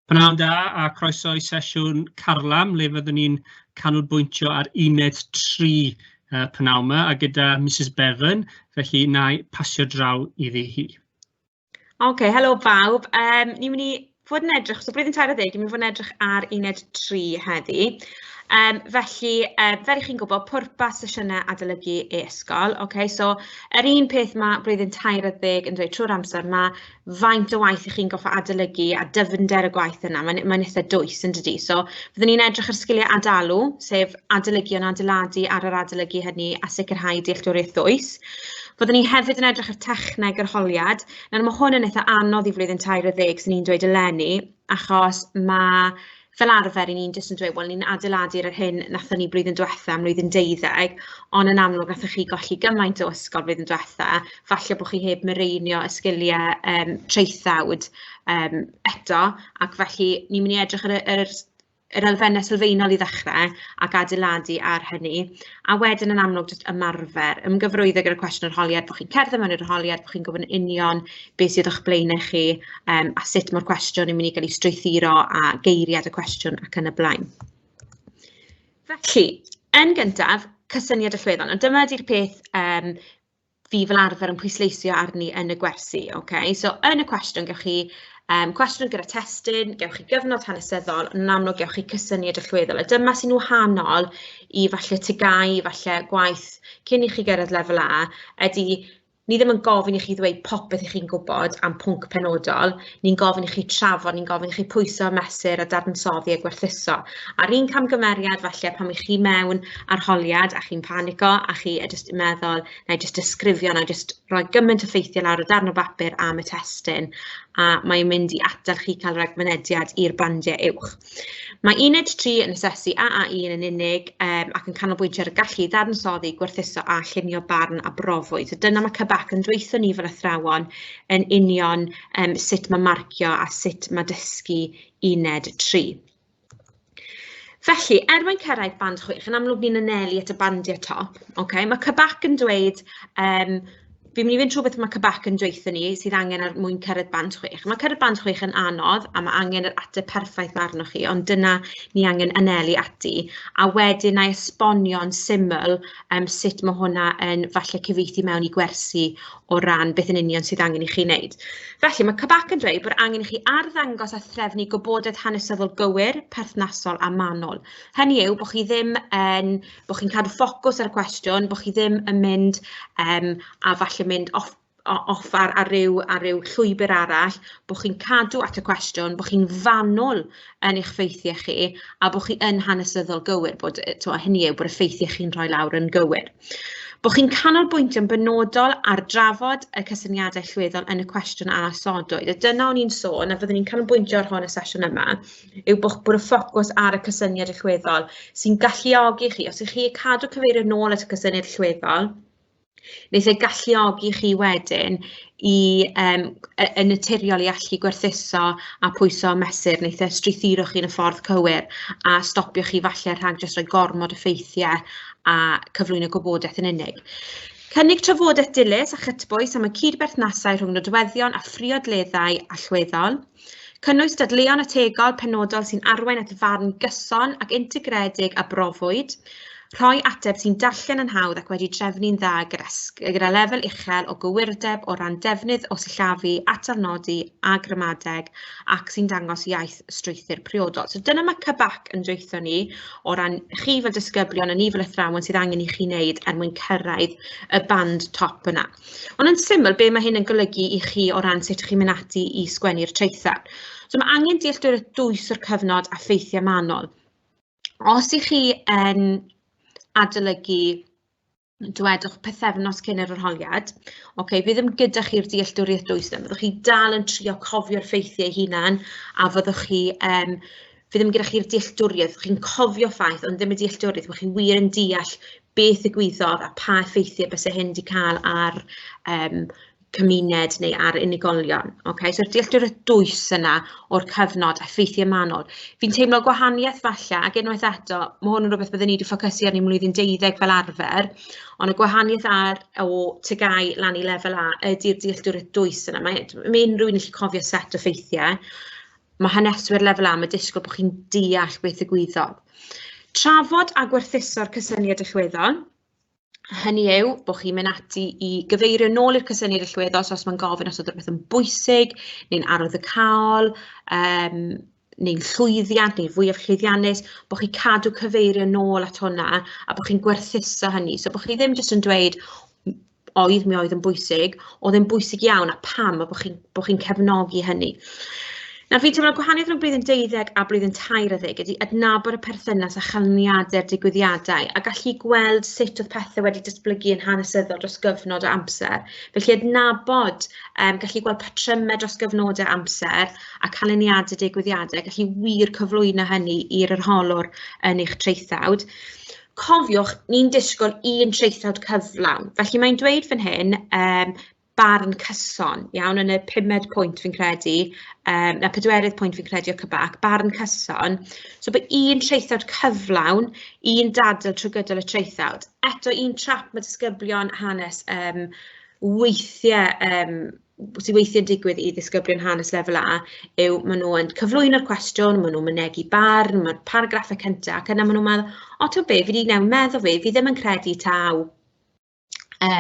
Pnawn da a croeso i sesiwn Carlam, le fyddwn ni'n canolbwyntio ar uned 3 uh, pnawn yma, a gyda Mrs Bevan, felly na i pasio draw iddi hi. Oce, okay, helo bawb. Ni'n mynd i fod yn edrych, so blwyddyn 30, ni'n mynd i fod yn edrych ar uned 3 heddi. Felly, fel 'y chi'n gwybod, pwrpas sesiynau adolygu e-ysgol. Okay, so yr un peth mae blwyddyn 13 yn dweud trwy'r amser, mae faint o waith 'y chi'n gorfod adolygu a dyfnder y gwaith yna, mae'n eitha dwys, yn dydi? So, fyddwn ni'n edrych ar sgiliau adalw, sef adolygu ond adeiladu ar yr adolygu hynny a sicrhau dealltwriaeth ddwys. Fyddwn ni hefyd yn edrych ar techneg yr holiad. Nawr, mae hwn yn eitha anodd i flwyddyn 13, 'swn i'n dweud eleni, achos ma' fel arfer 'y ni'n jyst yn dweud, wel, ni'n adeiladu ar yr hyn wnaethon ni blwyddyn diwetha ym mlwyddyn deuddeg, ond yn amlwg wnaethoch chi golli gymaint o ysgol blwyddyn diwetha, falle bod chi heb mireinio y sgiliau traethawd eto, ac felly ni'n mynd i edrych ar yr elfennau sylfaenol i ddechrau ac adeiladu ar hynny. A wedyn yn amlwg jyst ymarfer, ymgyfarwyddo gyda'r cwestiwn arholiad, bod chi'n cerdded mewn i'r arholiad, bod chi'n gwybod yn union beth sydd o'ch blaenau chi a sut mae'r cwestiwn yn mynd i gael ei strwythuro a geiriad y cwestiwn ac yn y blaen. Felly, yn gyntaf, cysyniad allweddol. Nawr dyma ydy'r peth fi fel arfer yn pwysleisio arni yn y gwersi. Okay? So, yn y cwestiwn, gewch chi cwestiwn gyda testun, gewch chi gyfnod hanesyddol, yn amlwg gewch chi cysyniad allweddol. A dyma sy'n wahanol i falle TGAU, falle gwaith cyn i chi gyrraedd lefel A, ydy ni ddim yn gofyn i chi ddweud popeth i chi'n gwybod am pwnc penodol, ni'n gofyn i chi trafod, ni'n gofyn i chi pwyso, mesur a dadansoddi a gwerthuso. A'r un camgymeriad falle pan ych chi mewn arholiad a chi'n panico a chi jyst yn meddwl, na i jyst disgrifio, na i jyst rhoi gymaint o ffeithiau lawr o darn o bapur am y testun, a mae'n mynd i atal chi cael rhagfynediad i'r bandiau uwch. Mae uned 3 yn asesu AA1 yn unig ac yn canolbwyntio ar y gallu i ddadansoddi, gwerthuso a llunio barn a brofwyd. So dyna mae CBAC yn dweutho ni fel athrawon yn union sut mae marcio a sut mae dysgu uned 3. Felly, er mwyn cyrraedd band 6, yn amlwg ni'n anelu at y bandiau top. Okay? Mae CBAC yn dweud, fi'n mynd i fynd trwy beth mae CBAC yn dweutho ni sydd angen er mwyn cyrraedd band 6. Mae cyrraedd band 6 yn anodd a mae angen yr ateb perffaith ma arnoch chi, ond dyna ni angen anelu ati. A wedyn na i esbonio'n syml sut mae hwnna yn falle cyfieithu mewn i gwersi o ran beth yn union sydd angen i chi wneud. Felly, mae CBAC yn dweud bod angen i chi arddangos a threfnu gwybodaeth hanesyddol gywir, perthnasol a manwl. Hynny yw bod chi ddim yn bod chi'n cadw ffocws ar y cwestiwn, bod chi ddim yn mynd a falle mynd off, off ar ryw llwybr arall, bod chi'n cadw at y cwestiwn, bod chi'n fanwl yn eich ffeithiau chi, a bod chi yn hanesyddol gywir, bod, t'mo, hynny yw bod y ffeithiau chi'n rhoi lawr yn gywir. Bod chi'n canolbwyntio'n benodol ar drafod y cysyniadau allweddol yn y cwestiwn a osodwyd. A dyna o'n i'n sôn, a fyddwn ni'n canolbwyntio ar hwn y sesiwn yma, yw bod y ffocws ar y cysyniad allweddol sy'n galluogi chi, os ych chi cadw cyfeirio nôl at y cysyniad allweddol, wneith e galluogi chi wedyn i yn naturiol i allu gwerthuso a pwyso a mesur, wneith e strwythuro chi yn y ffordd cywir a stopio chi falle rhag jyst rhoi gormod o ffeithiau a cyflwyno gwybodaeth yn unig. Cynnig trafodaeth dilys a chytbwys am y cydberthnasau rhwng nodweddion a phriodleddau allweddol. Cynnwys dadleuon ategol penodol sy'n arwain at farn gyson ac integredig a brofwyd. Rhoi ateb sy'n darllen yn hawdd ac wedi trefnu'n dda gyda lefel uchel o gywirdeb o ran defnydd o sillafu, atalnodi a gramadeg ac sy'n dangos iaith strwythur priodol. So dyna mae CBAC yn dweutho ni o ran chi fel disgyblion a ni fel athrawon sydd angen i chi wneud er mwyn cyrraedd y band top yna. Ond yn syml, be mae hyn yn golygu i chi o ran sut chi'n mynd ati i sgwennu'r traethawd? So mae angen dealltwriaeth dwys o'r cyfnod a ffeithiau manwl. Os ych chi yn adolygu, dwedwch, pythefnos cyn yr arholiad, okay, fydd ddim gyda chi'r dealltwriaeth dwys yna. Byddwch chi dal yn trio cofio'r ffeithiau hunan a fyddwch chi, fydd ddim gyda chi'r dealltwriaeth, chi'n cofio ffaith, ond ddim y dealltwriaeth, bod chi wir yn deall beth ddigwyddodd a pa effeithiau byse hyn wedi cael ar cymuned neu ar unigolion. Okay? So'r dealltwriaeth dwys yna o'r cyfnod, effeithiau manwl. Fi'n teimlo gwahaniaeth falle, ac unwaith eto, mae hwn yn rhywbeth byddwn ni wedi ffocysu arni mlwyddyn 12 fel arfer, ond y gwahaniaeth ar o TGAU lan i lefel A ydy'r dealltwriaeth dwys yna. Mae unrhyw un yn gallu cofio set o ffeithiau. Mae haneswyr lefel A, mae disgwyl bod chi'n deall beth ddigwyddodd. Trafod a gwerthuso'r cysyniad allweddol. Hynny yw bod chi'n mynd ati i gyfeirio nôl i'r cysyniad allweddol, so os mae'n gofyn os oedd rhywbeth yn bwysig neu'n arwyddocaol, neu'n llwyddiant neu fwyaf llwyddiannus, bod chi'n cadw cyfeirio nôl at hwnna a bod chi'n gwerthuso hynny. So bod chi ddim jyst yn dweud oedd, mi oedd yn bwysig, oedd e'n bwysig iawn a pam, a bod chi'n bo chi cefnogi hynny. Nawr fi'n teimlo gwahaniaeth rhwng blwyddyn 12 a blwyddyn 13 ydy adnabod y perthynas a chanlyniadau'r digwyddiadau a gallu gweld sut oedd pethau wedi datblygu yn hanesyddol dros gyfnod o amser. Felly adnabod, gallu gweld patrymau dros gyfnodau amser a canlyniadau digwyddiadau, gallu wir cyflwyno hynny i'r arholwr yn eich traethawd. Cofiwch, ni'n disgwyl un traethawd cyflawn. Felly mae'n dweud fan hyn, barn cyson, iawn, yn y pumed pwynt fi'n credu, na pedwerydd pwynt fi'n credu o Cybac, barn cyson. So bod un traethawd cyflawn, un dadl trwy gydol y traethawd. Eto, un trap mae disgyblion hanes weithiau, sydd weithiau'n digwydd i ddisgyblion hanes lefel A, yw maen nhw yn cyflwyno'r cwestiwn, maen nhw'n mynegi barn, mae'r paragraffau cyntaf, ac yna maen nhw'n meddwl, o, ti'n be, fi wedi newid meddwl fi, fi ddim yn credu taw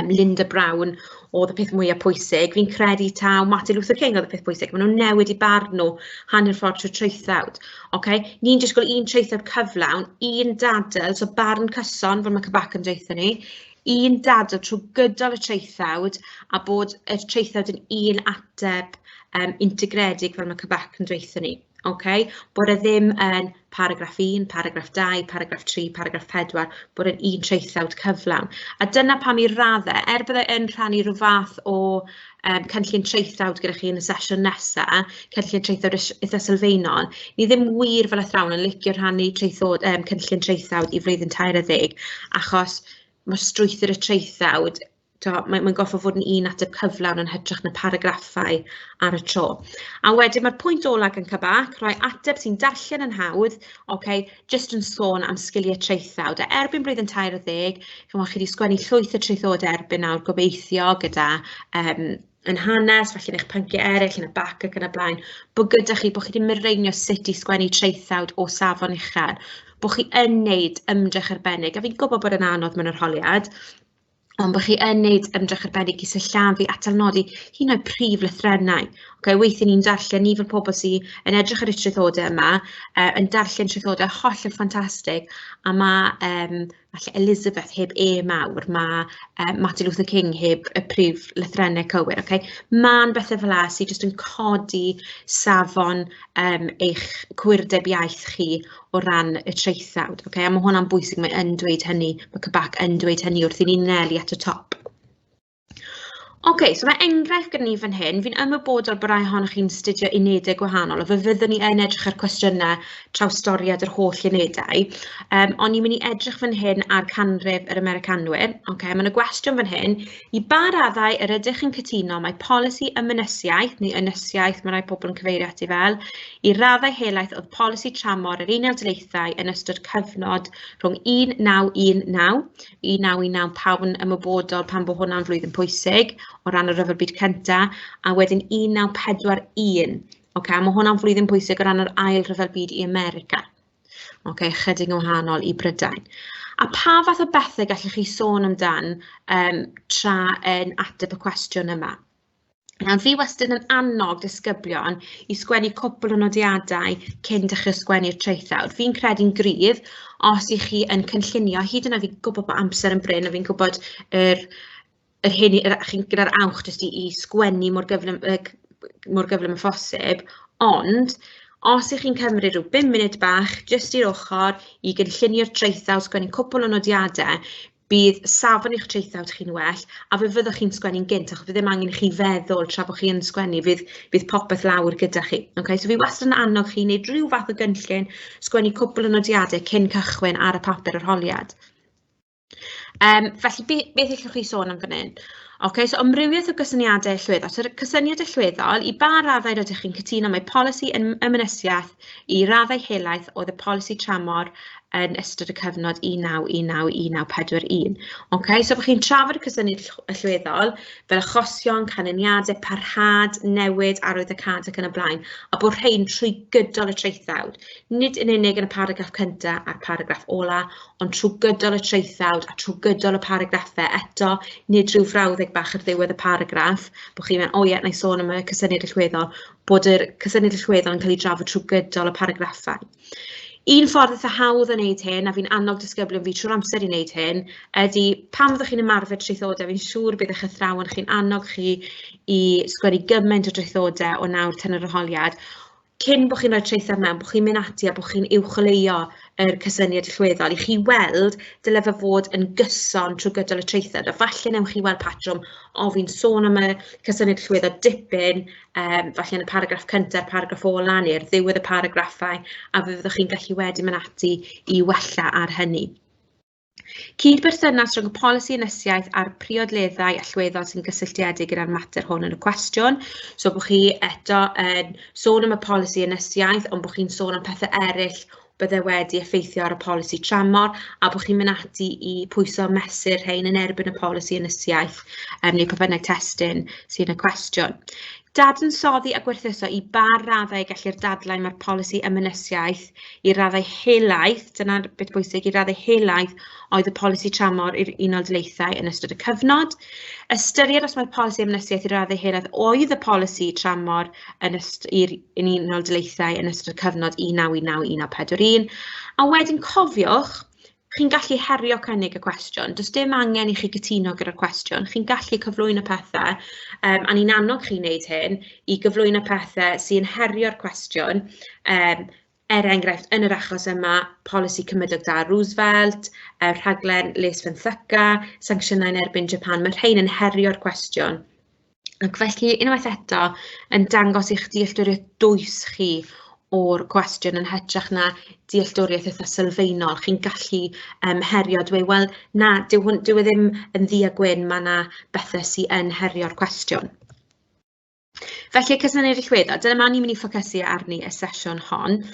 Linda Brown oedd y peth mwyaf pwysig, fi'n credu taw Martin Luther King oedd y peth pwysig. Maen nhw'n newid i barn nhw hanner ffordd trwy traethawd. Okay? Ni'n disgwyl un traethawd cyflawn, un dadl, so barn cyson, fel mae Cybac yn dweutho ni, un dadl trwy gydol y traethawd, a bod y traethawd yn un ateb integredig, fel mae Cybac yn dweutho ni. Okay? Bod e ddim yn paragraff 1, paragraff 2, paragraff 3, paragraff 4, bod e'n un traethawd cyflawn. A dyna pam i raddau, er byddai yn rhannu rhyw fath o cynllun traethawd gyda chi yn y sesiwn nesaf, cynllun traethawd eitha sylfaenol, ni ddim wir fel athrawon yn licio rhannu cynllun traethawd i flwyddyn 13, achos mae strwythur y traethawd, mae'n gorfod fod yn un ateb cyflawn yn hytrach na paragraffau ar y tro. A wedyn mae'r pwynt ola gan Cybac, rhoi ateb sy'n darllen yn hawdd, okay, jyst yn sôn am sgiliau traethawd. A erbyn blwyddyn 13, chimod, chi wedi sgwennu llwyth o traethodau erbyn nawr gobeithio gyda yn hanes, falle yn eich pynciau eraill, yn y bac ac yn y blaen, bod gyda chi, bod chi wedi mireinio sut i sgwennu traethawd o safon uchel, bod chi yn neud ymdrech arbennig, a fi'n gwybod bod yn anodd mewn arholiad, ond bod chi yn neud ymdrech arbennig i sillafu, atalnodi, hyd yn oed prif lythrennau. Okay, weithiau ni'n darllen, ni fel pobl sydd yn edrych ar y traethodau yma, yn darllen traethodau hollol ffantastig, a mae falle Elizabeth heb E mawr, mae Martin Luther King heb y prif lythrennau cywir. Okay? Ma'n bethau fel 'na sydd jyst yn codi safon eich cywirdeb iaith chi o ran y traethawd. Okay? A mae hwnna'n bwysig, mae yn dweud hynny, mae Cybac yn dweud hynny wrth i ni anelu at y top. Okay, so mae enghraifft gyda ni fan hyn. Fi'n ymwybodol bod rai ohonoch chi'n astudio unedau gwahanol, a fe fyddwn ni yn edrych ar cwestiynau trawstoriad yr holl unedau. Ond ni'n mynd i edrych fan hyn ar canrif yr Americanwyr. Okay, mae yna gwestiwn fan hyn. I ba raddau yr ydych yn cytuno mae polisi ymynysiaeth, neu ynysiaeth, mae rai pobl yn cyfeirio ati fel, i raddau helaeth oedd polisi tramor yr Unol Daleithiau yn ystod cyfnod rhwng 1919, 1919, pawb yn ymwybodol pan bod hwnna'n flwyddyn pwysig o ran y Rhyfel Byd Cynta, a wedyn 1941. Okay, a mae hwnna'n flwyddyn pwysig o ran yr Ail Rhyfel Byd i America. Okay, chydig yn wahanol i Brydain. A pa fath o bethau gallwch chi sôn amdan tra yn ateb y cwestiwn yma? Nawr, fi wastad yn annog disgyblion i sgwennu cwpl o nodiadau cyn dechrau sgwennu'r traethawd. Fi'n credu'n gryf, os ych chi yn cynllunio, hyd yn oed fi'n gwybod bod amser yn brin, a fi'n gwybod yr hyn, chi'n gyda'r awch jyst i sgwennu mor gyflym â phosib, ond os ych chi'n cymryd rhyw 5 munud bach jyst i'r ochr i gynllunio'r traethawd, sgwennu cwpl o nodiadau, bydd safon eich traethawd chi'n well, a fe fyddwch chi'n sgwennu'n gynt, achos fydd ddim angen i chi feddwl tra bod chi yn sgwennu, fydd popeth lawr gyda chi. Okay? So fi wastad yn annog chi wneud rhyw fath o gynllun, sgwennu cwpl o nodiadau cyn cychwyn ar y papur arholiad. Felly, beth allwch chi sôn am fan hyn? Ocê, so amrywiaeth o gysyniadau allweddol. So'r cysyniad allweddol, i ba raddau rydych chi'n cytuno mai polisi yn ymynysiaeth i raddau helaeth oedd y polisi tramor yn ystod y cyfnod 1919-1941. Ocê, so bod chi'n trafod y cysyniad allweddol fel achosion, canlyniadau, parhad, newid, arwyddocâd ac yn y blaen, a bod rhain trwy gydol y traethawd, nid yn unig yn y paragraff cyntaf a'r paragraff ola, ond trwy gydol y traethawd a trwy gydol y paragraffau eto, nid rhyw frawddeg bach ar ddiwedd y paragraff, bod chi'n mynd, o ie, wna i sôn am y cysyniad allweddol, bod yr cysyniad allweddol yn cael ei drafod trwy gydol y paragraffau. Un ffordd eitha hawdd o wneud hyn, a fi'n annog disgyblion fi trwy'r amser i wneud hyn, ydy pan fyddwch chi'n ymarfer traethodau, fi'n siŵr bydd eich athrawon chi'n annog chi i sgwennu gymaint o draethodau o nawr tan yr arholiad, cyn bod chi'n rhoi traethawd mewn, bod chi'n mynd ati a bod chi'n uwcholeuo yr cysyniad allweddol i chi weld dyle fe fod yn gyson trwy gydol y traethawd. A falle newch chi weld patrwm, o fi'n sôn am y cysyniad allweddol dipyn, falle yn y paragraff cyntaf, paragraff ola neu'r ddiwedd y paragraffau, a fe fyddwch chi'n gallu wedyn mynd ati i wella ar hynny. Cydberthynas rhwng y polisi ynysiaeth a'r priodleddau allweddol sy'n gysylltiedig gyda'r mater hwn yn y cwestiwn. So bod chi eto yn sôn am y polisi ynysiaeth, ond bod chi'n sôn am pethau eraill bydde wedi effeithio ar y polisi tramor, a bod chi'n mynd ati i pwyso mesur rhain yn erbyn y polisi ynysiaeth, neu pa bynnag testun sy'n y cwestiwn. Dadansoddi a gwerthuso i ba raddau gellir dadlau mae'r polisi ymynysiaeth i raddau helaeth, dyna'r bit bwysig, i raddau helaeth oedd y polisi tramor i'r Unol Daleithiau yn ystod y cyfnod. Ystyried os mae'r polisi ymynysiaeth i raddau helaeth oedd y polisi tramor yn i'r Unol Daleithiau yn ystod y cyfnod 1919-1941. A wedyn cofiwch, chi'n gallu herio cynnig y cwestiwn. Does dim angen i chi gytuno gyda'r cwestiwn. Chi'n gallu cyflwyno pethau, a ni'n annog chi wneud hyn, i gyflwyno pethau sy'n herio'r cwestiwn. Er enghraifft, yn yr achos yma, polisi cymydog da Roosevelt, rhaglen les fenthyca, sancsiynau yn erbyn Japan. Mae rhain yn herio'r cwestiwn. Ac felly, unwaith eto, yn dangos eich dealltwriaeth dwys chi o'r cwestiwn yn hytrach na dealltwriaeth eitha sylfaenol. Chi'n gallu herio, dweud, wel, na, dyw, hwn, dyw e ddim yn ddu a gwyn, mae yna bethau sydd yn herio'r cwestiwn. Felly, cysyniad allweddol, dyna ma ni'n mynd i ffocysu arni y sesiwn hon.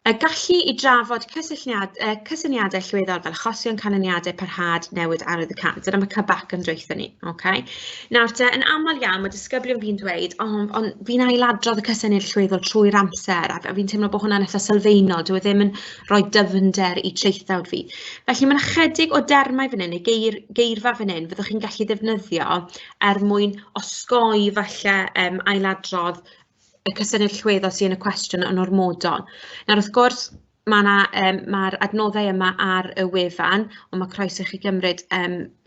Y gallu i drafod cysyniadau allweddol fel achosion, canlyniadau, parhad, newid arwyddocâd. Dyna mae CBAC yn dweutho ni. Okay? Nawr te, yn aml iawn, mae disgyblion fi'n dweud, oh, ond fi'n ailadrodd y cysyniad allweddol trwy'r amser, a fi'n teimlo bod hwnna'n eitha sylfaenol, dyw e ddim yn rhoi dyfnder i traethawd fi. Felly mae'n ychydig o dermau fan hyn, neu geirfa fan hyn, fyddwch chi'n gallu ddefnyddio er mwyn osgoi falle ailadrodd y cysyniad allweddol sydd yn y cwestiwn yn ormodol. Nawr wrth gwrs, mae'r adnoddau yma ar y wefan, ond mae croeso i chi gymryd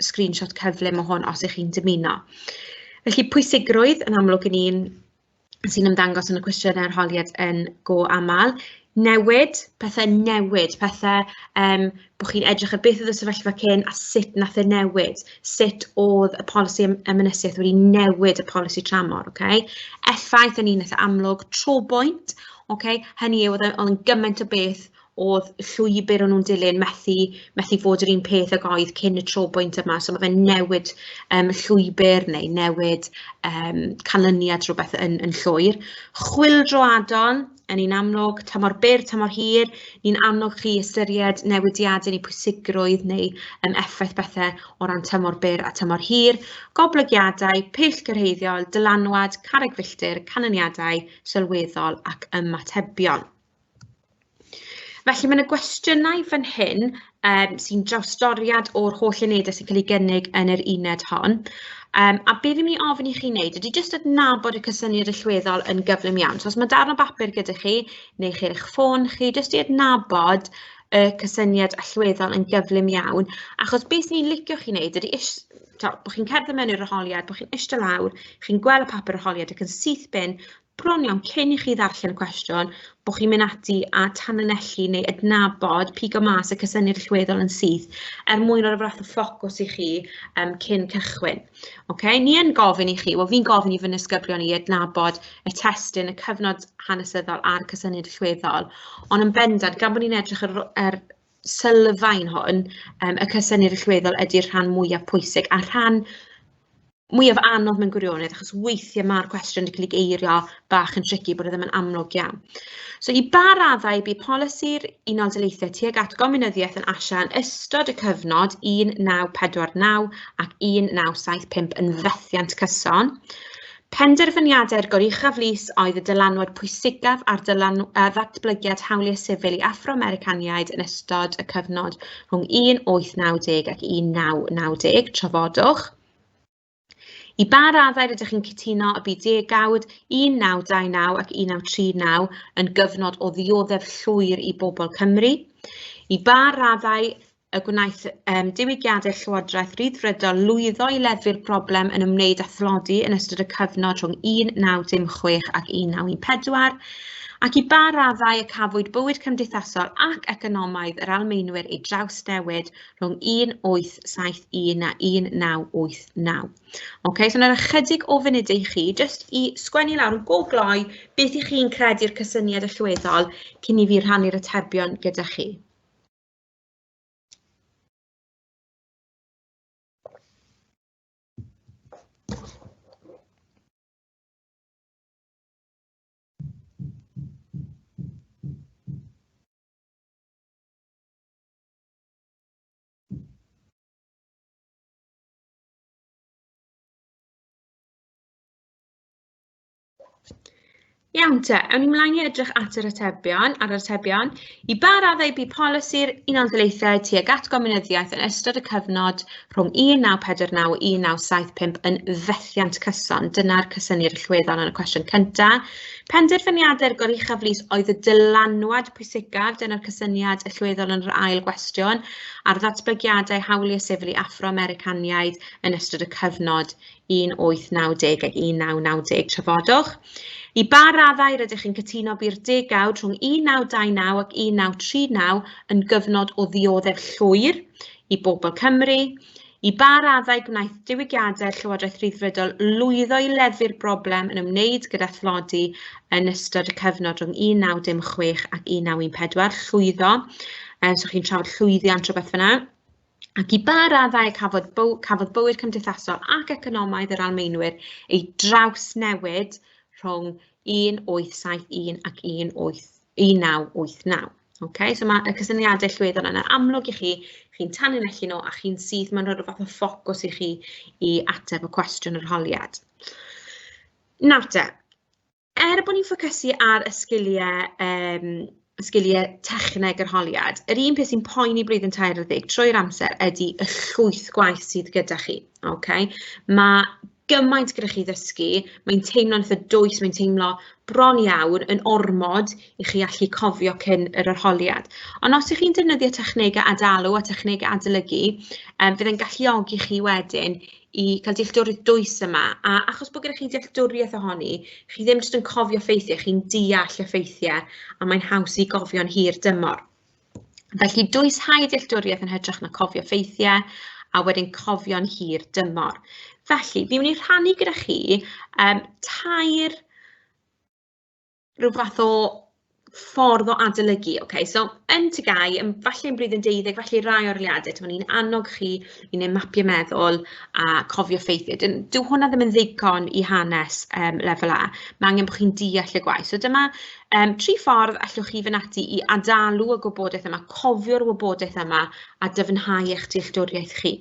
screenshot cyflym o hwn os ych chi'n dymuno. Felly pwysigrwydd yn amlwg yn un sy'n ymddangos yn y cwestiynau arholiad yn go aml. Newid, pethau newid, pethau bod chi'n edrych ar beth oedd y sefyllfa cyn a sut nath e newid, sut oedd y polisi ymynysiaeth wedi newid y polisi tramor, okay? Effaith yn un eitha amlwg, trobwynt, okay? Hynny yw, oedd yn gymaint o beth oedd llwybr o'n nhw'n dilyn methu fod yr un peth ag oedd cyn y trobwynt yma, so mae fe'n newid llwybr neu newid canlyniad rhywbeth yn llwyr. Chwyldroadol, yn un amlwg, tymor byr, tymor hir, ni'n annog chi ystyried newidiadau neu pwysigrwydd neu effaith bethau o ran tymor byr a tymor hir, goblygiadau, pellgyrhaeddiol, dylanwad, carreg filltir, canlyniadau sylweddol ac ymatebion. Felly mae yna gwestiynau fan hyn sy'n drawstoriad o'r holl unedau sy'n cael ei gynnig yn yr uned hon. A be fi'n mynd i ofyn i chi wneud ydy jyst adnabod y cysyniad allweddol yn gyflym iawn. So os mae darn o bapur gyda chi, neu chi ar eich ffôn chi, jyst i adnabod y cysyniad allweddol yn gyflym iawn. Achos beth ni'n licio chi wneud ydy bod chi'n cerdded mewn i'r arholiad, bod chi'n eistedd lawr, chi'n gweld y papur arholiad ac yn syth bin, bron iawn cyn i chi ddarllen y cwestiwn, bod chi'n mynd ati a tanlinellu neu adnabod, pigo mas y cysyniad allweddol yn syth, er mwyn rhoi'r fath o ffocws i chi cyn cychwyn. Okay? Ni yn gofyn i chi, wel fi'n gofyn i fy nisgyblion i adnabod y testun, y cyfnod hanesyddol a'r cysyniad allweddol, ond yn bendant, gan bod ni'n edrych ar sylfaen hwn, y cysyniad allweddol ydy'r rhan mwyaf pwysig, a'r rhan mwyaf anodd mewn gwirionedd, achos weithiau mae'r cwestiwn wedi cael ei geirio bach yn tricky, bod e ddim yn amlwg iawn. So i ba raddau bu polisi'r Unol Daleithiau tuag at gomiwnyddiaeth yn Asia yn ystod y cyfnod 1949 ac 1975 yn fethiant cyson? Penderfyniadau'r Goruchaf Lys oedd y dylanwad pwysicaf ar ddatblygiad hawliau sifil i Affro-Americaniaid yn ystod y cyfnod rhwng 1890 ac 1990, trafodwch. I ba raddau rydych chi'n cytuno y bu degawd 1929 ac 1939 yn gyfnod o ddioddef llwyr i bobl Cymru? I ba raddau y gwnaeth diwygiadau Llywodraeth Ryddfrydol lwyddo i leddfu'r broblem yn ymwneud â thlodi yn ystod y cyfnod rhwng 1916 ac 1914? Ac i ba raddau y cafwyd bywyd cymdeithasol ac economaidd yr Almaenwyr ei drawsnewid rhwng 1871 a 1989. Ok, so nawr ychydig o funudau i chi, jyst i sgwennu lawr yn go gloi beth i chi'n credu'r cysyniad allweddol cyn i fi rhannu'r atebion gyda chi. Iawn te, awn ni mlaen i edrych at yr atebion, ar yr atebion. I ba raddau bu polisi'r Unol Daleithiau tuag at gomiwnyddiaeth yn ystod y cyfnod rhwng 1949 a 1975 yn fethiant cyson? Dyna'r cysyniad allweddol yn y cwestiwn cyntaf. Penderfyniadau'r Goruchaf Lys oedd y dylanwad pwysicaf, dyna'r cysyniad allweddol yn yr ail gwestiwn, ar ddatblygiadau hawliau sifil i Affro-Americaniaid yn ystod y cyfnod 1890 ac 1990. Trafodwch. I ba raddau rydych chi'n cytuno bu'r degawd rhwng 1929 ac 1939 yn gyfnod o ddioddef llwyr i bobl Cymru? I ba raddau gwnaeth diwygiadau'r Llywodraeth Ryddfrydol lwyddo i leddfu'r broblem yn ymwneud gyda thlodi yn ystod y cyfnod rhwng 1916 ac 1914? Llwyddo. So chi'n trafod llwyddiant rhywbeth fyna. Ac i ba raddau y cafodd, byw, cafodd bywyd cymdeithasol ac economaidd yr Almaenwyr ei drawsnewid rhwng 1871 ac 1989. Okay, so mae y cysyniadau llwyddon yna amlwg i chi, chi'n tanlinellu nhw a chi'n syth, mae'n rhoi rhyw fath o ffocws i chi i ateb y cwestiwn yr holiad. Nawr te, er bod ni'n ffocysu ar y sgiliau, sgiliau techneg yr holiad, yr un peth sy'n poeni blwyddyn 13 trwy'r amser ydy y llwyth gwaith sydd gyda chi. Okay? Mae gymaint gyda chi ddysgu, mae'n teimlo'n eitha dwys, mae'n teimlo bron iawn yn ormod i chi allu cofio cyn yr arholiad. Ond os ych chi'n defnyddio technegau adalw a technegau adolygu, fydd yn galluogi chi wedyn i cael dealltwriaeth dwys yma, a achos bod gennych chi dealltwriaeth ohoni, chi ddim jyst yn cofio ffeithiau, chi'n deall y ffeithiau, a mae'n haws i gofio'n hir dymor. Felly dwyshau dealltwriaeth yn hytrach na cofio ffeithiau, a wedyn cofio'n hir dymor. Felly, fi'n mynd i rhannu gyda chi tair rhyw fath o ffordd o adolygu. Okay? So, yn TGAU, yn, falle yn blwyddyn 12, falle rai o'r leadau, ti'n ni'n annog chi i wneud mapiau meddwl a cofio ffeithiau. Dyw hwnna ddim yn ddigon i hanes lefel A. Mae angen bod chi'n deall y gwaith. So dyma tri ffordd allwch chi fynd ati i adalw y gwybodaeth yma, cofio'r wybodaeth yma a dyfnhau eich dealltwriaeth chi.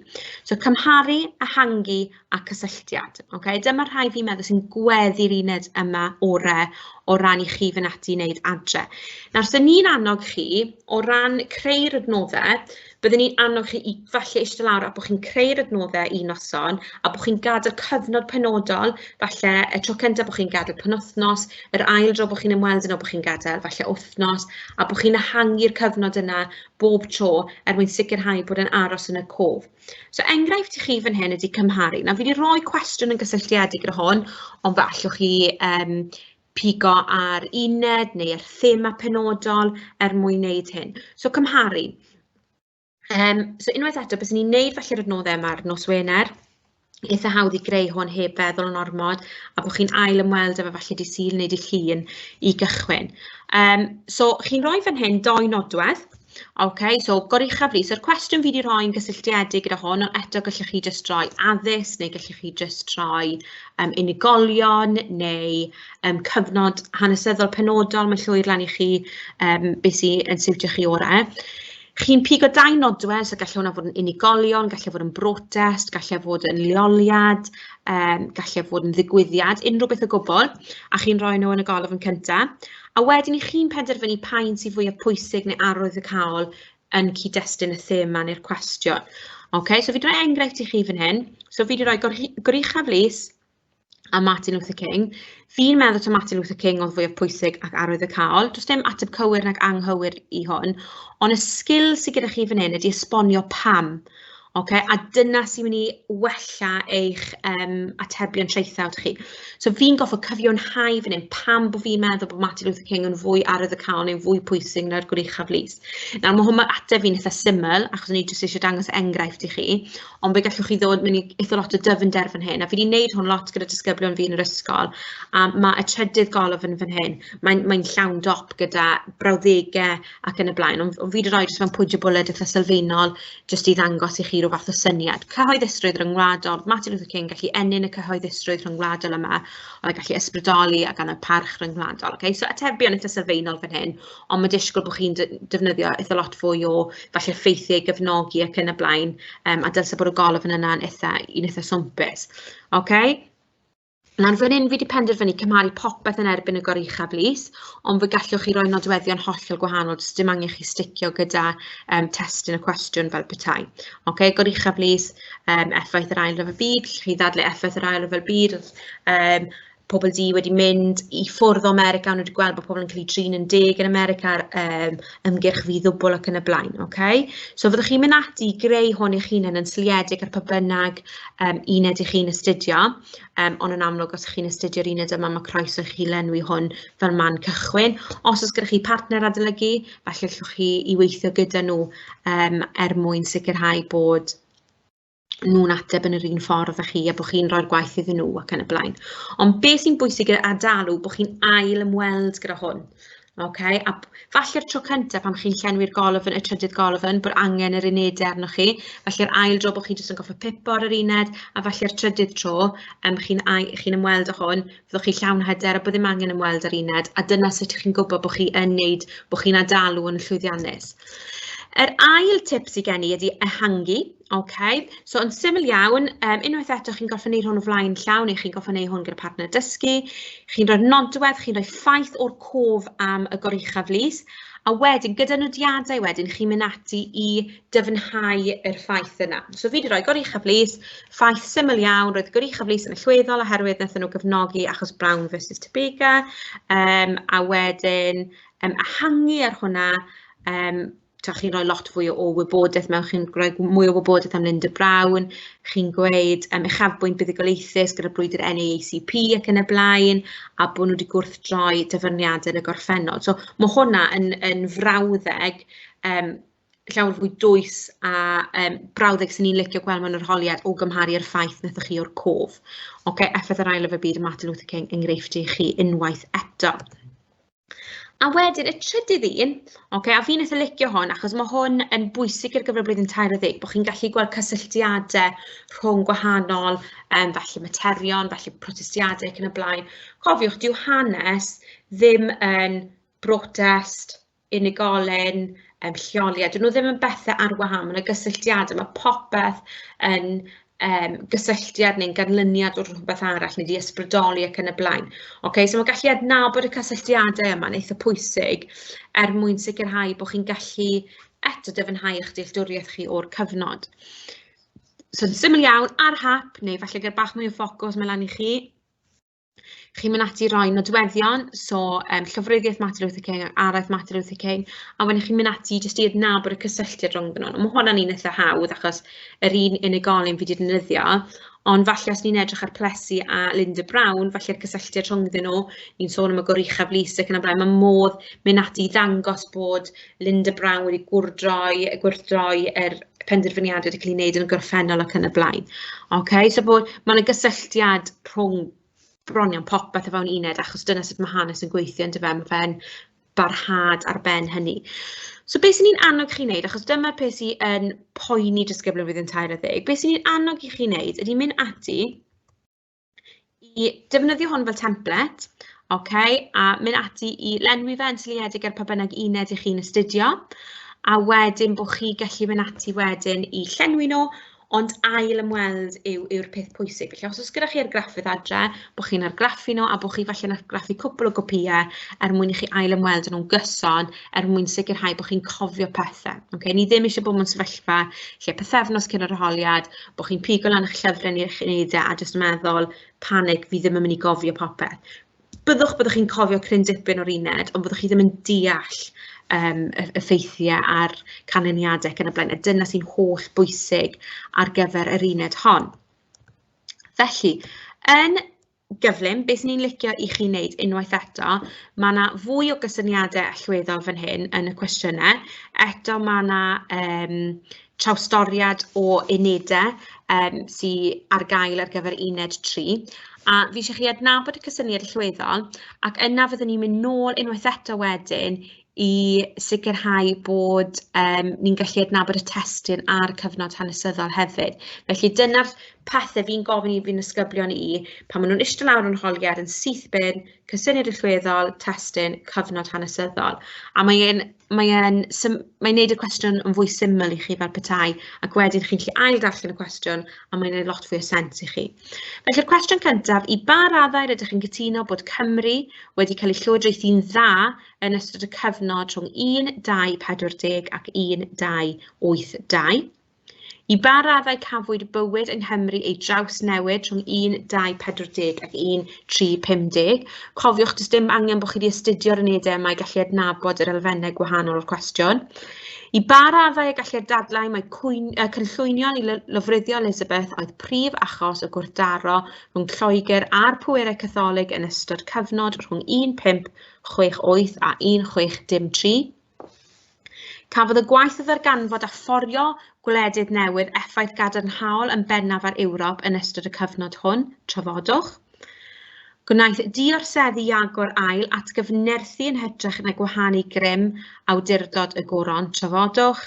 So cymharu, ehangu a cysylltiad. Okay? Dyma rhai fi'n meddwl sy'n gweddu'r uned yma orau o ran i chi fynd ati i wneud adre. Nawr, so ni'n annog chi o ran creu'r adnoddau, byddwn ni'n annog chi i falle eistedd lawr a bod chi'n creu'r adnoddau un noson a bod chi'n gadael cyfnod penodol, falle y tro cyntaf bod chi'n gadael penwythnos, yr ail dro bod chi'n ymweld yn o bod chi'n gadael falle wythnos, a bod chi'n ehangu'r cyfnod yna bob tro er mwyn sicrhau bod yn aros yn y cof. So enghraifft i chi fan hyn ydy cymharu. Nawr fi wedi rhoi cwestiwn yn gysylltiedig gyda hwn, ond fe allwch chi pigo ar uned neu ar thema penodol er mwyn wneud hyn. So cymharu. So unwaith eto, bys ni'n neud felly'r adnoddau yma ar nos Wener, eitha hawdd i greu hwn heb feddwl yn ormod, a bod chi'n ail ymweld efo falle di Sul neu di Llun i gychwyn. So chi'n rhoi fan hyn doi nodwedd. OK, so Goruchaf Lys, so'r cwestiwn fi wedi rhoi yn gysylltiedig gyda hwn, ond eto gallwch chi jyst rhoi addysg, neu gallwch chi jyst rhoi unigolion, neu cyfnod hanesyddol penodol, mae'n llwyr lan i chi beth sy'n yn siwtio chi orau. Chi'n pigo dau nodwedd, so gallai hwnna fod yn unigolion, gallai fod yn brotest, gallai fod yn leoliad, gallai fod yn ddigwyddiad, unrhyw beth o gwbl, a chi'n rhoi nhw yn y golofn cyntaf. A wedyn i chi'n penderfynu pa un sy'n fwyaf pwysig neu arwyddocaol yn cyd-destun y thema neu'r cwestiwn. OK, so fi wedi rhoi enghraifft i chi fan hyn. So fi wedi rhoi Goruchaf Lys a Martin Luther King. Fi'n meddwl taw Martin Luther King oedd fwyaf pwysig ac arwyddocaol. Does dim ateb cywir nag anghywir i hwn, ond y sgil sydd gyda chi fan hyn ydy esbonio pam. OK, a dyna sy'n mynd i wella eich atebion traethawd chi. So fi'n goffo cyfiawnhau fan hyn pam bod fi'n meddwl bod Martin Luther King yn fwy arwyddocaol neu'n fwy pwysig na'r Goruchaf Lys. Nawr, mae hwn, mae ateb fi'n eitha syml, achos o'n i jyst eisiau dangos enghraifft i chi, ond fe gallwch chi ddod mewn i eitha lot o dyfnder fan hyn, a fi wedi gwneud hwn lot gyda disgyblion fi yn yr ysgol, a mae y trydydd golofn fan hyn, mae'n llawn dop gyda brawddegau ac yn y blaen, ond fi wedi rhoi jyst mewn pwyntio bwled eitha sylfaenol, jyst i ddangos i chi rhyw fath o syniad. Cyhoeddusrwydd rhyngwladol, Martin Luther King gallu ennyn y cyhoeddusrwydd rhyngwladol yma, oedd yn gallu ysbrydoli ac annog parch rhyngwladol. Okay? So atebion eitha sylfaenol fan hyn, ond mae disgwyl bod chi'n defnyddio eitha lot fwy o falle ffeithiau i gefnogi ac yn y blaen, a dylse bod y golofn yna'n un eitha swmpus. Okay? Nawr fan hyn fi wedi penderfynu cymharu popeth yn erbyn y Goruchaf Lys, ond fe gallwch chi roi nodweddion hollol gwahanol, does dim angen chi sticio gyda testun y cwestiwn fel petai. Okay, Goruchaf Lys, effaith yr Ail Ryfel Byd, gallwch chi ddadlau effaith yr Ail Ryfel Byd, pobl du wedi mynd i ffwrdd o America, ond wedi gweld bod pobl yn cael eu trin yn deg yn America, ymgyrch ddi-ddwbl ac yn y blaen. Okay? So fyddwch chi'n mynd ati i greu hwn eich hunain yn seiliedig ar pa bynnag uned i chi'n astudio, ond yn amlwg os chi'n astudio'r uned yma, mae croeso i chi lenwi hwn fel man cychwyn. Os oes gyda chi partner adolygu, falle allwch chi i weithio gyda nhw er mwyn sicrhau bod nhw'n ateb yn yr un ffordd â chi a bod chi'n rhoi'r gwaith iddyn nhw ac yn y blaen. Ond beth sy'n bwysig yw adalw bod chi'n ail ymweld gyda hwn. Okay? A falle'r tro cyntaf pan chi'n llenwi'r golofn, y trydydd golofn, bod angen yr unedau arnoch chi. Falle'r ail dro bod chi jyst yn goffa pipo ar yr uned, a falle'r trydydd tro chi ymweld â hwn, fyddwch chi llawn hyder a bod ddim angen ymweld â'r uned, a dyna sut chi'n gwybod bod chi yn neud, bod chi'n adalw yn llwyddiannus. Yr ail tip sydd gen i ydy ehangu. Okay. So yn syml iawn, unwaith eto chi'n gorfod wneud hwn o flaen llaw neu chi'n gorfod wneud hwn gyda partner dysgu. Chi'n rhoi'r nodwedd, chi'n rhoi ffaith o'r cof am y Goruchaf Lys, a wedyn gyda nodiadau wedyn chi'n mynd ati i dyfnhau yr ffaith yna. So fi wedi rhoi Goruchaf Lys, ffaith syml iawn, roedd Goruchaf Lys yn allweddol oherwydd wnaethon nhw gefnogi achos Brown versus Topeka, a wedyn ehangu ar hwnna, chi'n rhoi lot fwy o wybodaeth mewn, chi'n rhoi mwy o wybodaeth am Linda Brown, chi'n gweud uchafbwynt buddugoliaethus gyda brwydr NAACP ac yn y blaen, a bod nhw wedi gwrthdroi dyfarniadau yn y gorffennol. So mae hwnna yn frawddeg llawer fwy dwys a brawddeg sy'n ni'n licio gweld mewn arholiad o gymharu â'r ffaith wnaethoch chi o'r cof. Okay, effaith yr Ail Ryfel Byd a Martin Luther King enghreifftiau i chi unwaith eto. A wedyn y trydydd un, okay, a fi'n eitha licio hwn achos mae hwn yn bwysig ar gyfer y blwyddyn 13, bod chi'n gallu gweld cysylltiadau rhwng gwahanol, falle materion, falle protestiadau ac yn y blaen. Cofiwch, dyw hanes ddim yn brotest, unigolyn, lleoliad. Dyn nhw ddim yn bethau ar wahân, mae yna gysylltiadau, mae popeth yn gysylltiad neu'n ganlyniad o rhywbeth arall, neu di ysbrydoli ac yn y blaen. Okay, so mae gallu adnabod y cysylltiadau yma'n eitha pwysig er mwyn sicrhau bod chi'n gallu eto dyfnhau eich dealltwriaeth chi o'r cyfnod. So yn syml iawn, ar hap, neu falle gyda bach mwy o ffocws, mae lan i chi. Chi'n mynd ati i roi nodweddion, so llofruddiaeth Martin Luther King ac araith Martin Luther King, a wedyn chi'n mynd ati jyst i adnabod y cysylltiad rhwngddyn nhw. Mae hwnna'n un eitha hawdd achos yr un unigolyn fi wedi defnyddio, ond falle os ni'n edrych ar Plessy a Linda Brown, falle'r cysylltiad rhwngddyn nhw, ni'n sôn am y Goruchaf Lys ac yn y blaen, mae modd mynd ati i ddangos bod Linda Brown wedi gwrthdroi yr penderfyniadau wedi cael ei wneud yn y gorffennol ac yn y blaen. Okay, so bod mae yna gysylltiad rhwng bron iawn popeth o fewn uned, achos dyna sut mae hanes yn gweithio, yndyfe? Mae fe'n barhad ar ben hynny. So beth sy'n ni'n annog chi wneud, achos dyma'r peth sy'n yn poeni disgyblion flwyddyn 13, beth sy'n ni'n annog i chi wneud ydy mynd ati i defnyddio hwn fel template, okay, a mynd ati i lenwi fe yn seiliedig ar pa bynnag uned i chi'n astudio, a wedyn bod chi gallu mynd ati wedyn i llenwi nhw, ond ail ymweld yw'r peth pwysig. Felly os oes gyda chi argraffydd adre, bod chi'n argraffu nhw a bod chi falle'n argraffu cwpl o gopïau er mwyn i chi ail ymweld â nhw'n gyson, er mwyn sicrhau bod chi'n cofio pethau. Okay? Ni ddim eisiau bod mewn sefyllfa lle pythefnos cyn yr arholiad, bod chi'n pigo lan eich llyfrau neu'ch unedau a jyst meddwl, panic, fi ddim yn mynd i gofio popeth. Byddwch chi'n cofio cryn dipyn o'r uned, ond byddwch chi ddim yn deall y ffeithiau a'r canlyniadau ac yn y blaen. A dyna sy'n holl bwysig ar gyfer yr uned hon. Felly, yn gyflym, beth ni'n licio i chi wneud unwaith eto, mae yna fwy o gysyniadau allweddol fan hyn yn y cwestiynau. Eto mae yna trawstoriad o unedau sydd ar gael ar gyfer uned 3. A fi eisiau chi adnabod y cysyniad allweddol, ac yna fyddwn ni'n mynd nôl unwaith eto wedyn i sicrhau bod ni'n gallu adnabod y testun a'r cyfnod hanesyddol hefyd. Felly dyna'r pethau fi'n gofyn i fy nisgyblion i pan maen nhw'n eistedd lawr yn holiad yn syth bin, cysyniad allweddol, testun, cyfnod hanesyddol. A mae'n neud y cwestiwn yn fwy syml i chi fel petai, ac wedyn chi'n gallu ail darllen y cwestiwn a mae'n neud lot fwy o sens i chi. Felly'r cwestiwn cyntaf, i ba raddau rydych chi'n cytuno bod Cymru wedi cael ei llywodraethu'n dda yn ystod y cyfnod rhwng 1240 ac 1282? I ba raddau cafwyd bywyd yng Nghymru ei drawsnewid rhwng 1240 ac 1350? Cofiwch, does dim angen bod chi wedi astudio'r unedau yma i gallu adnabod yr elfennau gwahanol o'r cwestiwn. I ba raddau y gallu dadlau mae cynllwynion i lofruddio Elizabeth oedd prif achos y gwrthdaro rhwng Lloegr a'r pwerau Catholig yn ystod cyfnod rhwng 1568 a 1603? Cafodd y gwaith o ddarganfod a fforio gwledydd newydd effaith gadarnhaol yn bennaf ar Ewrop yn ystod y cyfnod hwn, trafodwch. Gwnaeth diorseddu Iago'r Ail atgyfnerthu yn hytrach na gwahanu grym awdurdod y goron, trafodwch,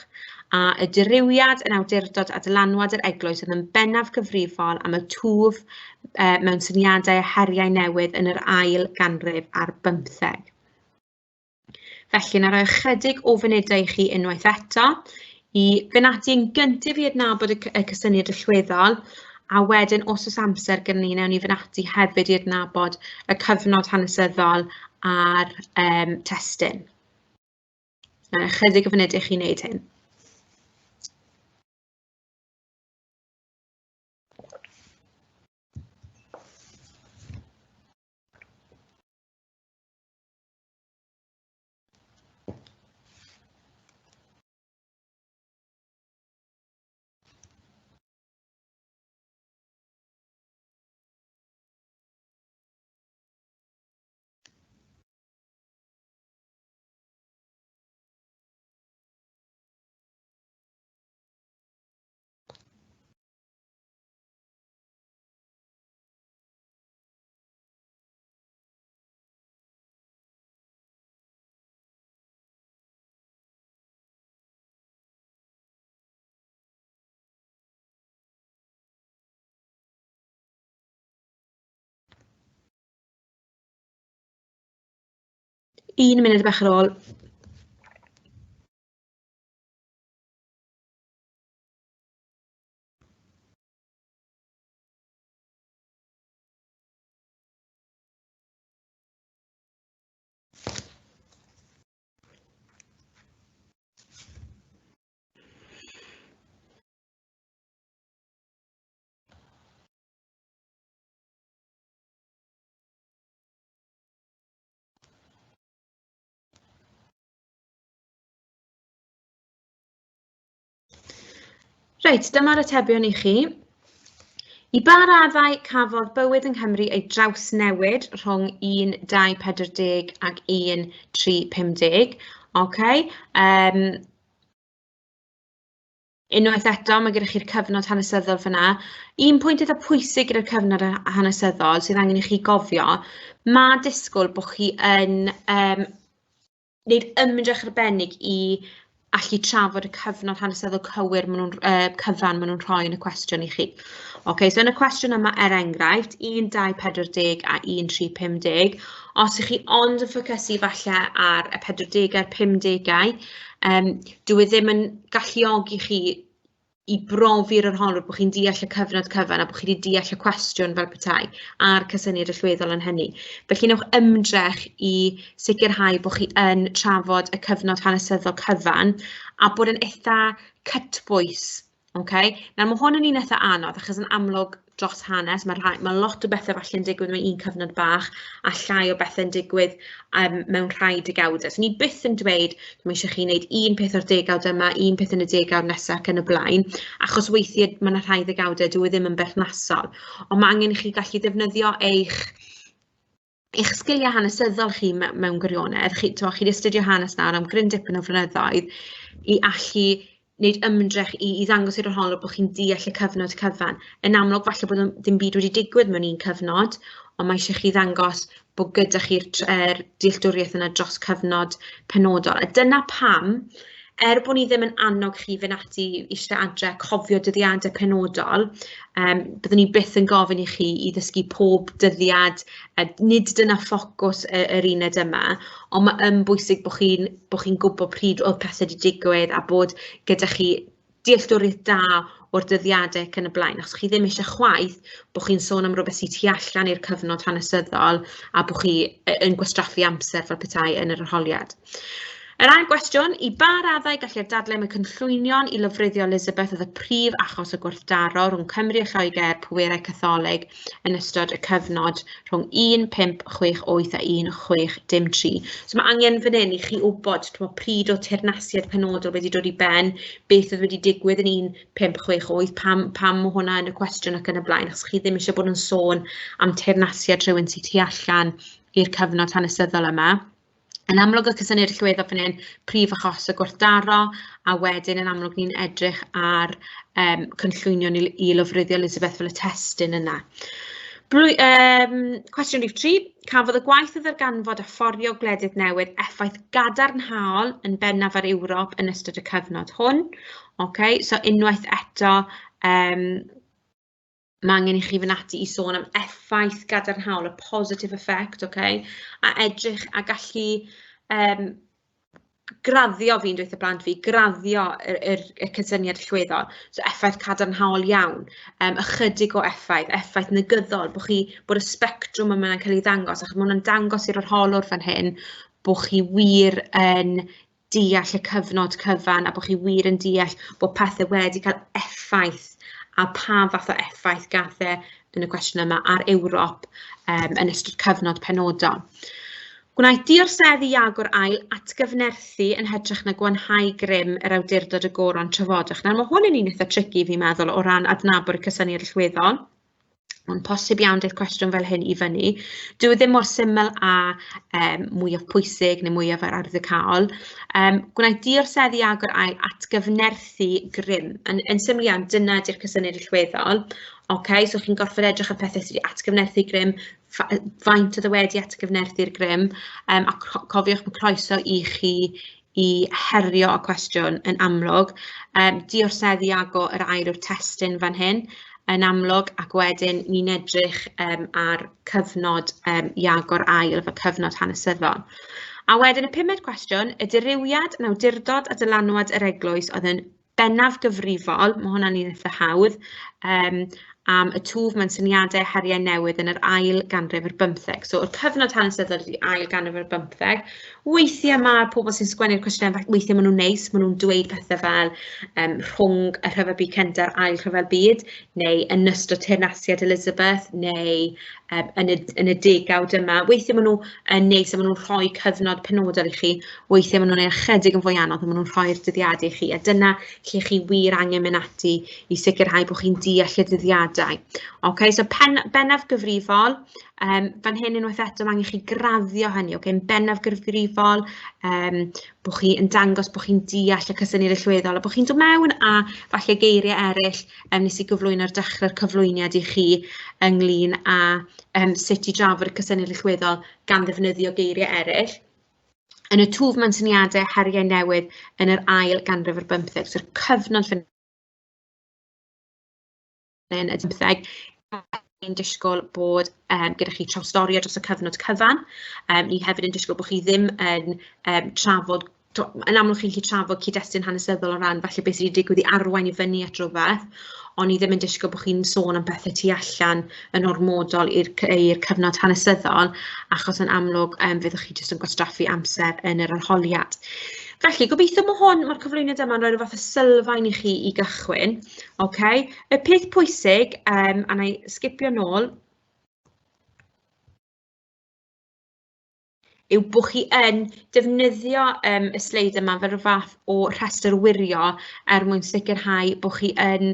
a y dirywiad yn awdurdod a dylanwad yr eglwys oedd yn bennaf gyfrifol am y twf mewn syniadau a heriau newydd yn yr ail ganrif ar bymtheg. Felly, na roi ychydig o funudau i chi unwaith eto i fynd ati yn gyntaf i adnabod y cysyniad allweddol, a wedyn os oes amser gyda ni, wnawn ni fynd ati hefyd i adnabod y cyfnod hanesyddol a'r testun. Na, ychydig o funudau i chi wneud hyn. Un munud bach ar ôl. Reit, dyma'r atebion i chi. I ba raddau cafodd bywyd yng Nghymru ei drawsnewid rhwng 1240 ac 1350? Okay, unwaith eto, mae gyda chi'r cyfnod hanesyddol fyna. Un pwynt eitha pwysig gyda'r cyfnod hanesyddol sydd angen i chi gofio, mae disgwyl bod chi yn wneud ymdrech arbennig i allu trafod y cyfnod hanesyddol cywir maen nhw'n cyfan maen nhw'n rhoi yn y cwestiwn i chi. Okay, so yn y cwestiwn yma, er enghraifft, 1, 2, 40 a 1, 3, 50, os ych chi ond yn ffocysu falle ar y 40 a'r 50au, dyw e ddim yn galluogi chi i brofi'r arholwr bod chi'n deall y cyfnod cyfan a bod chi wedi deall y cwestiwn fel petai a'r cysyniad allweddol yn hynny. Felly newch ymdrech i sicrhau bod chi yn trafod y cyfnod hanesyddol cyfan a bod yn eitha cytbwys. Okay? Nawr mae hwn yn un eitha anodd achos yn amlwg dros hanes, mae lot o bethau falle'n digwydd mewn un cyfnod bach a llai o bethau'n digwydd mewn rhai degawdau. So ni byth yn dweud, mae eisiau chi wneud un peth o'r degawd yma, un peth yn y degawd nesaf ac yn y blaen, achos weithiau mae yna rhai ddegawdau dyw e ddim yn berthnasol. Ond mae angen i chi gallu ddefnyddio eich sgiliau hanesyddol chi mewn gwirionedd. Chi wedi astudio hanes nawr am gryn dipyn o flynyddoedd i allu wneud ymdrech i ddangos i'r arholwr bod chi'n deall y cyfnod cyfan. Yn amlwg, falle bod ddim byd wedi digwydd mewn un cyfnod, ond mae eisiau chi ddangos bod gyda chi'r dealltwriaeth yna dros cyfnod penodol. A dyna pam, er bod ni ddim yn annog chi fynd ati eistedd adre cofio dyddiadau penodol, byddwn ni byth yn gofyn i chi i ddysgu pob dyddiad, nid dyna ffocws yr uned yma, ond mae yn bwysig bod chi'n gwybod pryd oedd pethau wedi digwydd a bod gyda chi dealltwriaeth da o'r dyddiadau ac yn y blaen, achos chi ddim eisiau chwaith bod chi'n sôn am rhywbeth sydd tu allan i'r cyfnod hanesyddol a bod chi yn gwastraffu amser fel petai yn yr arholiad. Yr ail gwestiwn, i ba raddau gallu'r dadlau am y cynllwynion i lofruddio Elizabeth oedd y prif achos o gwrthdaro rhwng Cymru a Lloegr pwerau Catholig yn ystod y cyfnod rhwng 1568 a 1603. So mae angen fan hyn i chi wybod pryd o teyrnasiad penodol wedi dod i ben, beth oedd wedi digwydd yn 1568, pam mae hwnna yn y cwestiwn ac yn y blaen, achos chi ddim eisiau bod yn sôn am teyrnasiad rhywun sydd tu allan i'r cyfnod hanesyddol yma. Yn amlwg y cysyniad allweddol fan hyn, prif achos y gwrthdaro, a wedyn yn amlwg ni'n edrych ar cynllwynion i lofruddio Elizabeth fel y testun yna. Cwestiwn rhif 3, cafodd y gwaith o ddarganfod a fforio gwledydd newydd effaith gadarnhaol yn bennaf ar Ewrop yn ystod y cyfnod hwn. Okay, so unwaith eto, mae angen i chi fynd ati i sôn am effaith gadarnhaol, y positive effect, okay? A edrych a gallu graddio, fi'n dweud wrth y plant fi, graddio y cysyniad allweddol. So effaith cadarnhaol iawn, ychydig o effaith, effaith negyddol, bod y sbectrwm yma'n cael ei ddangos, achos mae hwnna'n dangos i'r arholwr fan hyn bod chi wir yn deall y cyfnod cyfan a bod chi wir yn deall bod pethau wedi cael effaith a pa fath o effaith gath e yn y cwestiwn yma ar Ewrop yn ystod cyfnod penodol. Gwnaeth diorseddu Iago'r Ail atgyfnerthu yn hytrach na gwanhau grym yr awdurdod y goron trafodwch. Nawr mae hwn yn un eitha tricky fi'n meddwl o ran adnabod y cysyniad allweddol. Ond posib iawn deith cwestiwn fel hyn i fyny. Dyw e ddim mor syml a mwyaf pwysig neu mwyaf arwyddocaol. Gwnaeth diorseddu Iago'r Ail atgyfnerthu grym. Yn syml iawn, dyna ydy'r cysyniad allweddol. Okay, so chi'n gorfod edrych ar pethau sydd wedi atgyfnerthu grym, faint oedd e wedi atgyfnerthu'r grym, a cofiwch mae croeso i chi i herio y cwestiwn yn amlwg. Diorseddu Iago yr Ail yw'r testun fan hyn yn amlwg, ac wedyn ni'n edrych ar cyfnod Iago'r Ail efo cyfnod hanesyddol. A wedyn y pumed cwestiwn, y dirywiad yn awdurdod a dylanwad yr eglwys oedd yn bennaf gyfrifol, mae hwnna'n un eitha hawdd, am y twf mewn syniadau a heriau newydd yn yr ail ganrif ar bymtheg. So, yr cyfnod hanesyddol ydy ail ganrif ar bymtheg. Weithiau mae pobl sy'n sgwennu'r cwestiynau, weithiau maen nhw'n neis, maen nhw'n dweud pethau fel rhwng y Rhyfel Byd Cyntaf a'r Ail Rhyfel Byd, neu yn ystod teyrnasiad Elizabeth, neu yn y degawd yma. Weithiau maen nhw yn neis a maen nhw'n rhoi cyfnod penodol i chi. Weithiau maen nhw'n ei ychydig yn fwy anodd a maen nhw'n rhoi'r dyddiadau i chi. A dyna lle chi wir angen mynd ati i sicrhau bod chi'n deall y dyddiadau. Okay, so bennaf gyfrifol, fan hyn unwaith eto mae angen chi graddio hynny, okay, yn bennaf gyfrifol, bod chi yn dangos bod chi'n deall y cysyniad allweddol a bod chi'n dod mewn a falle geiriau eraill nes i gyflwyno ar dechrau'r cyflwyniad i chi ynglyn â sut i drafod y cysyniad allweddol gan ddefnyddio geiriau eraill. Yn y twf mewn syniadau heriau newydd yn yr ail ganrif ar bymtheg, so'r cyfnod fan hyn y 15, ni'n disgwyl bod gyda chi trawstoriad dros y cyfnod cyfan. Ni hefyd yn disgwyl bod chi ddim yn trafod, yn amlwg chi'n gallu trafod cyd-destun hanesyddol o ran falle beth sydd wedi digwydd i arwain i fyny at rhywbeth, ond ni ddim yn disgwyl bod chi'n sôn am bethau tu allan yn ormodol i'r cyfnod hanesyddol, achos yn amlwg fyddwch chi jyst yn gwastraffu amser yn yr arholiad. Felly, gobeithio mae hwn, mae'r cyflwyniad yma'n rhoi rhyw fath o sylfaen i chi i gychwyn. Okay. Y peth pwysig, a na i sgipio nôl, yw bod chi yn defnyddio y sleid yma fel rhyw fath o rhestr wirio er mwyn sicrhau bod chi yn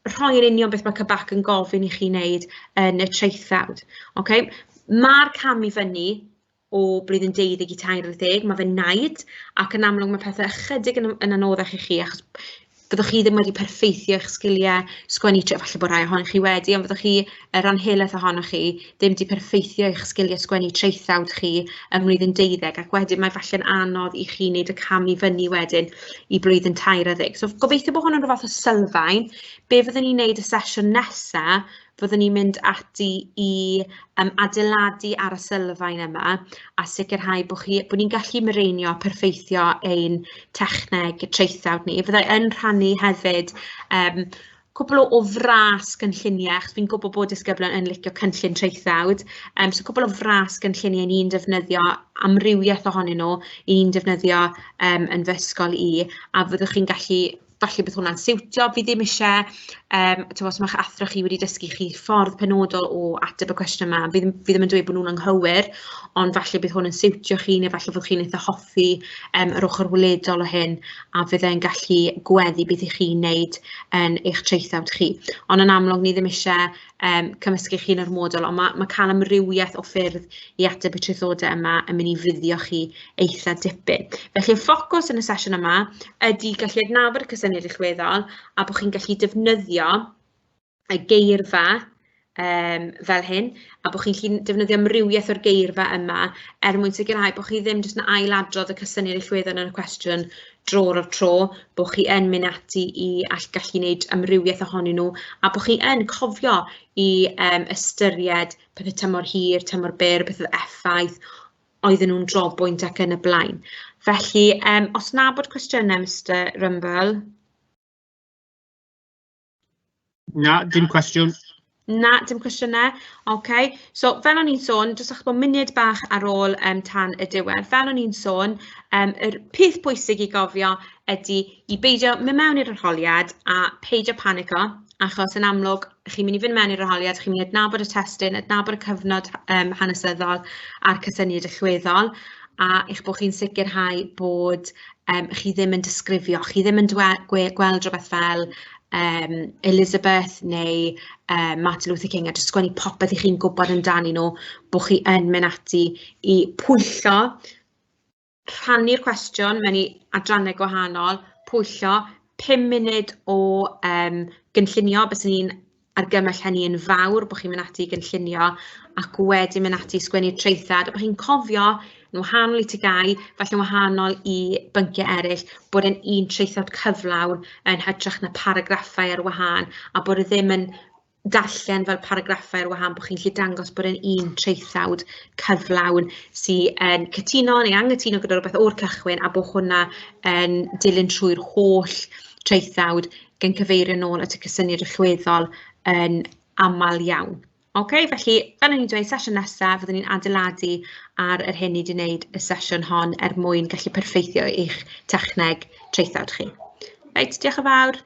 rhoi yn union beth mae CBAC yn gofyn i chi wneud yn y traethawd. Okay? Mae'r cam i fyny o blwyddyn 12 i 13, mae fe'n naid, ac yn amlwg mae pethau ychydig yn anoddach i chi, achos fyddwch chi ddim wedi perffeithio eich sgiliau sgwennu, falle bod rhai ohonoch chi wedi, ond fyddwch chi, y rhan helaeth ohonoch chi, ddim wedi perffeithio eich sgiliau sgwennu traethawd chi ym mlwyddyn 12, ac wedyn mae falle'n anodd i chi wneud y cam i fyny wedyn i blwyddyn 13. So gobeithio bod hwn yn rhyw fath o sylfaen. Be fyddwn ni'n wneud y sesiwn nesaf, fyddwn ni'n mynd ati i adeiladu ar y sylfaen yma a sicrhau bod chi, bod ni'n gallu mireinio a perffeithio ein techneg traethawd ni. Fyddai yn rhannu hefyd cwpl o fras gynlluniau, achos fi'n gwybod bod disgyblion yn licio cynllun traethawd, so cwpl o fras gynlluniau ni'n defnyddio, amrywiaeth ohonyn nhw, i ni'n defnyddio yn fy ysgol i, a fyddwch chi'n gallu falle bydd hwnna'n siwtio, fi ddim isie, t'mo, os ma'ch athro chi wedi dysgu chi ffordd penodol o ateb y cwestiwn yma, fi ddim yn dweud bod nhw'n anghywir, ond falle bydd hwn yn siwtio chi, neu falle fyddwch chi'n eitha hoffi yr ochr weledol o hyn, a fydd e'n gallu gweddu beth i chi'n wneud yn eich traethawd chi. Ond yn amlwg, ni ddim isie cymysgu chi'n ormodol, ond ma cael amrywiaeth o ffyrdd i ateb y traethodau yma yn mynd i fuddio chi eitha dipyn. Felly y ffocws yn y sesiwn yma ydy gallu adnabod y cysyniad allweddol a bod chi'n gallu defnyddio y geirfa fel hyn, a bod chi'n gallu defnyddio amrywiaeth o'r geirfa yma er mwyn sicrhau bod chi ddim jyst yn ailadrodd y cysyniad allweddol yn y cwestiwn dro ar tro, bod chi yn mynd ati i gallu gwneud amrywiaeth ohonyn nhw, a bod chi yn cofio i ystyried pethau tymor hir, tymor byr, beth oedd effaith, oedden nhw'n drobwynt ac yn y blaen. Felly, os na bod cwestiynau, Mr Rumble? Na, dim cwestiwn. Na, dim cwestiynau. OK, so fel o'n i'n sôn, jyst achos bod munud bach ar ôl tan y diwedd, fel o'n i'n sôn, yr peth pwysig i gofio ydy i beidio mynd mewn i'r arholiad a peidio panico, achos yn amlwg chi'n mynd i fynd mewn i'r arholiad, chi'n mynd i adnabod y testun, adnabod y cyfnod hanesyddol a'r cysyniad allweddol, a eich bod chi'n sicrhau bod chi ddim yn disgrifio, chi ddim yn gweld rhywbeth fel Elizabeth neu Martin Luther King a jyst sgwennu popeth i chi'n gwybod amdanyn nhw, bod chi yn mynd ati i pwyllo, rhannu'r cwestiwn mewn i adrannau gwahanol, pwyllo, 5 munud o gynllunio, byswn i'n argymell hynny yn fawr, bod chi'n mynd ati i gynllunio ac wedyn mynd ati i sgwennu'r traethawd, a bod chi'n cofio, yn wahanol i TGAU, falle'n wahanol i bynciau eraill, bod e'n un traethawd cyflawn yn hytrach na paragraffau ar wahân, a bod e ddim yn darllen fel paragraffau ar wahân, bod chi'n gallu dangos bod e'n un traethawd cyflawn sy'n yn cytuno neu anghytuno gyda rhywbeth o'r cychwyn, a bod hwnna yn dilyn trwy'r holl traethawd gan cyfeirio nôl at y cysyniad allweddol yn aml iawn. OK, felly, fel o'n i'n dweud, sesiwn nesaf, fyddwn ni'n adeiladu ar yr hyn ni wedi wneud y sesiwn hon er mwyn gallu perffeithio eich techneg traethawd chi. Reit, diolch yn fawr.